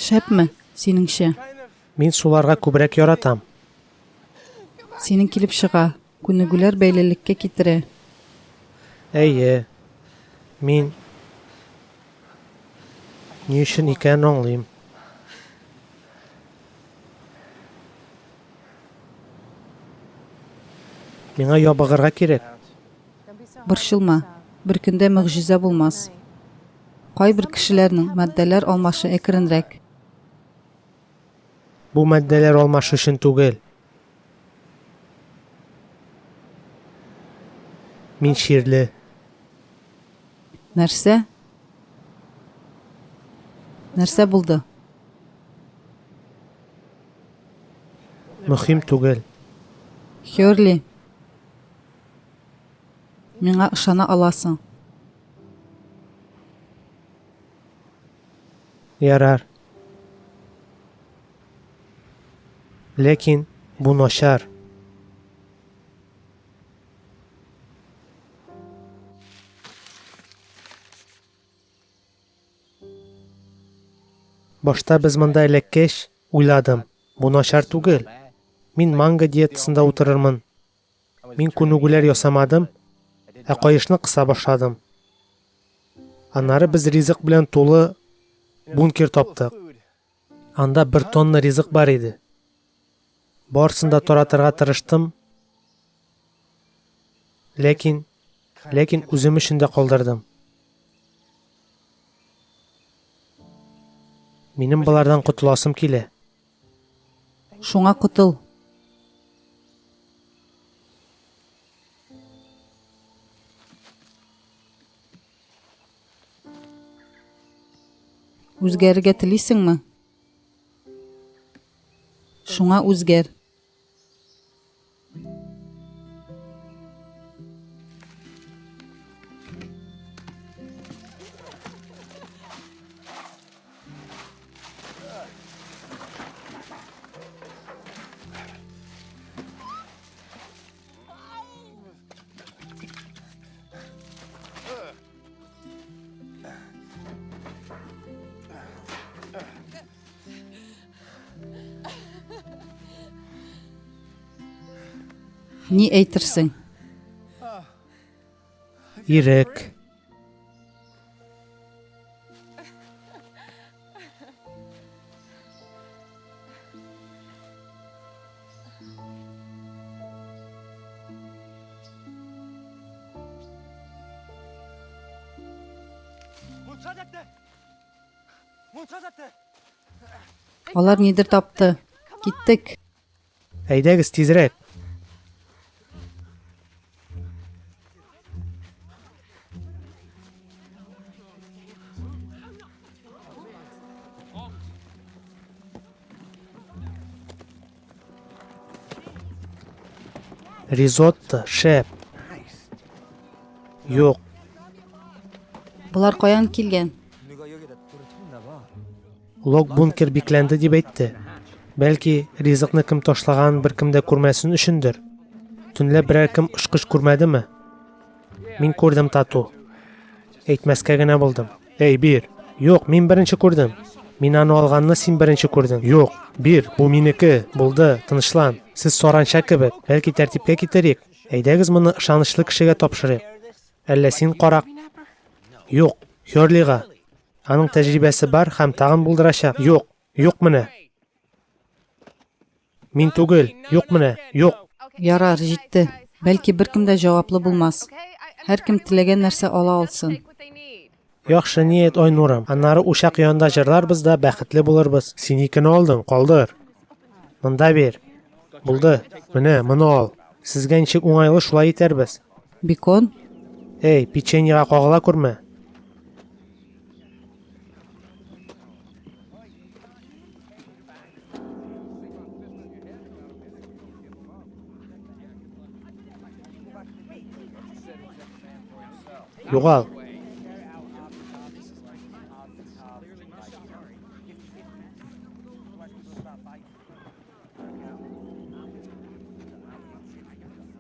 Шәпме, синеңчә? Мин суларга күбрәк яратам. Синең килеп чыга. Күнегүләр бәйлелеккә китерә. Әйе. Мин ни өчен икәнен аңлыйм. Миңа ябыгырга кирәк. Борчылма, бер көндә могҗиза булмас. Кайбер кешеләрнең матдәләр алмашы әкренрәк. Бу матдәләр алмашы өчен түгел. Мин чирле. Нәрсә? Нәрсә булды? Мөһим түгел. Херли. Миңа ышана аласың. Ярар. Ләкин бу начар. Башта без монда эләккәч, уйладым, бу начар түгел. Мин манго диетасында утырырмын. Мин күнегүләр ясамадым, ә каешны кыса башладым. Аннары без ризык белән тулы бункер таптык. Анда бер тонна ризык бар иде. Барысын да таратырга тырыштым, ләкин, ләкин үзем өчен дә калдырдым. Минем болардан котыласым килә. Шуңа котыл. Үзгәрергә телисеңме? Шуңа үзгәр. Ни әйтерсең? Ирек. Алар нидер тапты. Киттек. Әйдәгез тизрәк. Ризотто, шәп. Юк. Болар каян килгән? Лок бункер бикләнде дип әйтте. Бәлки, ризыкны кем ташлаганын беркем дә күрмәсен өчендер. Төнлә берәр кем очкыч күрмәдеме? Мин күрдем тату. Әйтмәскә генә булдым. Эй, бир. Юк, мин беренче күрдем. Мин аны алганны син беренче күрдең. Юк, бир, бу минеке. Булды, тынычлан. Сез саранча кебек. Бәлки тәртипкә китерик? Әйдәгез моны ышанычлы кешегә тапшырыйк. Әллә син карак? Юк, Хёрлига. Аның тәҗрибәсе бар һәм тагын булдырачак. Юк, юк менә. Мин түгел, юк менә, юк. Ярар, җитте. Бәлки беркем дә җаваплы булмас. Һәркем теләгән нәрсә ала алсын. Яхшы ният, Айнурым. Аннары учак янында җырларбыз да бәхетле булырбыз. Син икене алдың, калдыр. Монда бир. Булды. Менә, моны ал. Сезгә ничек уңайлы, шулай итәрбез. Бекон? Эй, печеньега кагыла күрмә. Югал.